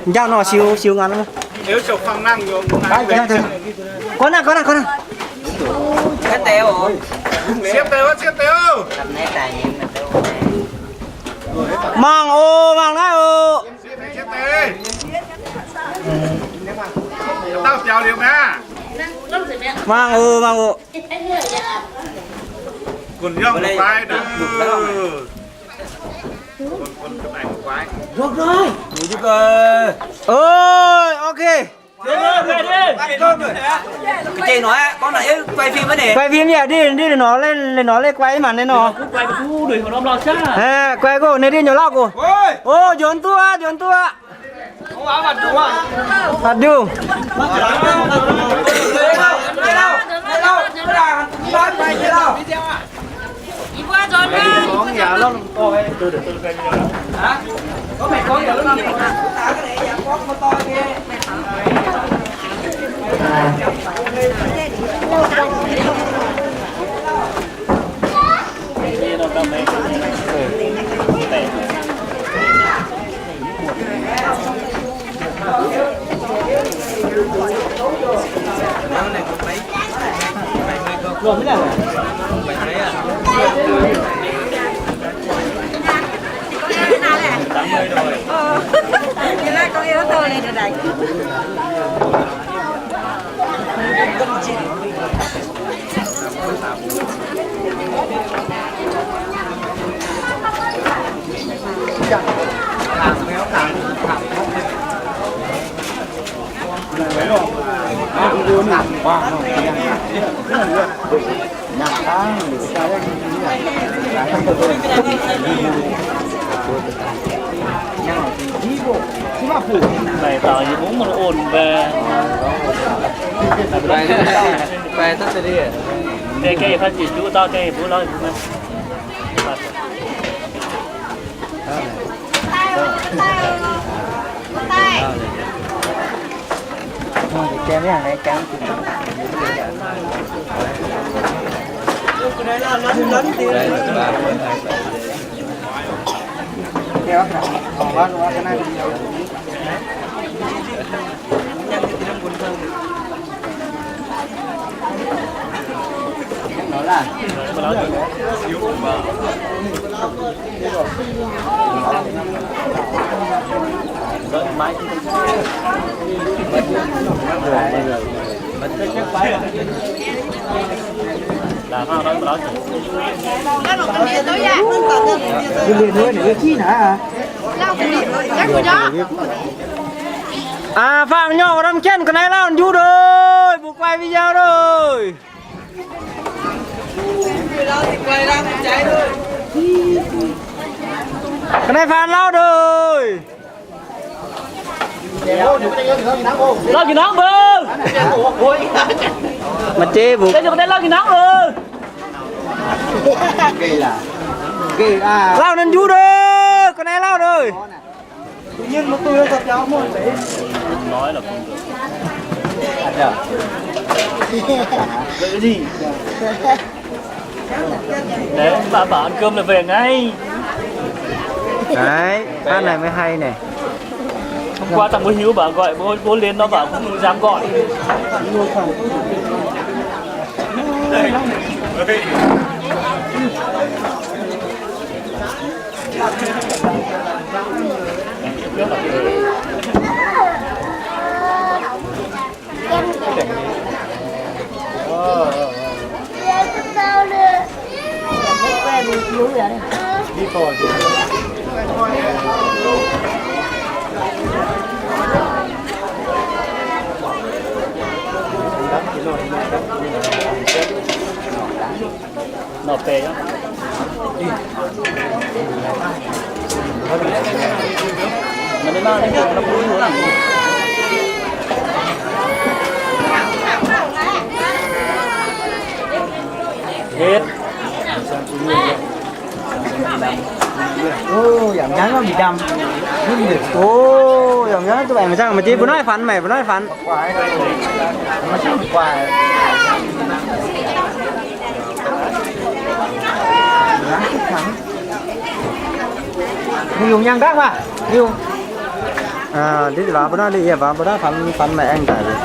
Njang nor siu siu ngắn. Guonv naaiv, guonv naaiv, guonv naaiv. Mangc oc, mangc naaiv oc. Mangc oc, mangc oc. Ơi, ok. Quay phim yaac ndiev, ndiev nor, nor lei quay mangc naaiv nor. Quay gouv naaiv ndiev nyei lauh gouv. Ov, nzuonx duqv aqv, nzuonx duqv aqv. Aqv nduqv. Maiv dauh yie mbuo mv ong mbaeqc. Gaengh gaengh yietc paaiv ziepc juqv dauh, gaengh yietc buov lauh yietc buov maiv. Aa, faam nyorx wuov norm jienv ga'naaiv lauh njuv ndoih, mbuo quay video ndoih. Ga'naaiv faan lauh ndoih. Lauh njiec nangv mbuo. Maaih zeiv mbuo. Lauh nor njuv ndoih, ga'naaiv lauh ndoih. Đấy, bạn bảo ăn cơm là về ngay. Đấy, phát này mới hay này. Hôm qua tao mới hiếu bảo gọi bố, bố lên nó bảo không dám gọi. Nọ peix aqv. Hết. Ô, yamc nyanv mv bieqc ndamv. Ô, yamc nyanv zuqc maiv zangh, maiv zangh, maiv zangh, maiv zangh, maiv zangh. Maiv yungz nyanc gaav maah, yungz. Nditv waac mbuo naaiv, nditv yie waac mbuo naaiv, faan, faan maaih aengx daaih.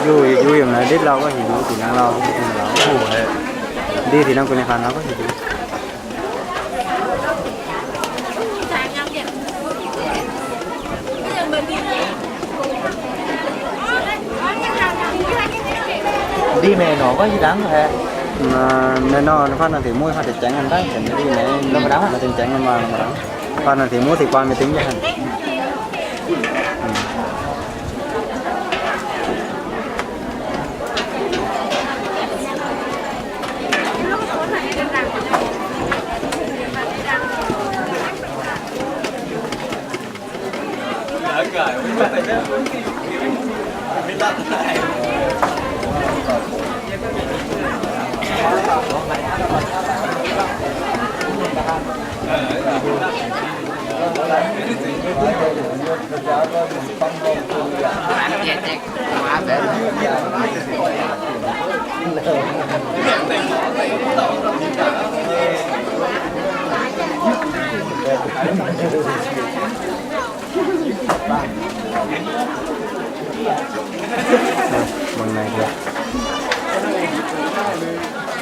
Yie, yie yiem naaiv nditv lauh gorngv heuc yie, da'nyeic lauh, nditv da'nyeic gu'nyuoz hlan lauh gorngv heuc yie. Nditv maeqv nor gorngv heuc dangv haic. Maaih nor, faan naaic tengx muoz faan deix jangx an daaih, nditv maeqv nor dangv, maaih deix jangx an maaih dangv. Faan naaic tengx muoz deix guaan mienh dingc jienv haic. Mangc naaiv.